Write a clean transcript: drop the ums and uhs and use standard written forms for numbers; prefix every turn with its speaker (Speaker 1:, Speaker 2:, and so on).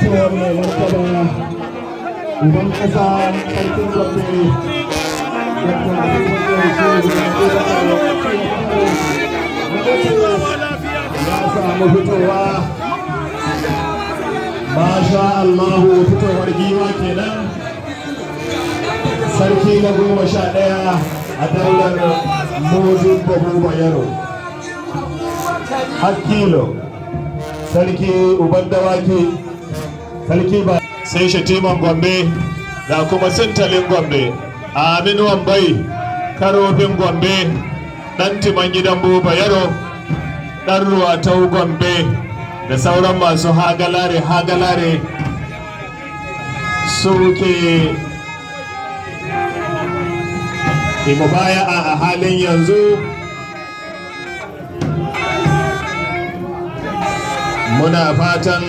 Speaker 1: Fitowar mai martaba uban ƙasa, Sarkin Gombe, Dr. Abubakar Shehu ya samu fitowa. Masha Allahu, fitowar giwa kenan. Sarki na 11 a daular Modibbo Buba Yaro Hakkilo, Sarki uban dawaki, sarki ba sai Shatiman Gombe da kuma Sintalin Gombe, Aminu Wambai, Karofin Gombe, dan timan gidan Buba Yaro, dan Ruwatau Gombe, da sauran masu hagalare hagalare suke mubaya'a a halin yanzu. Muna fatan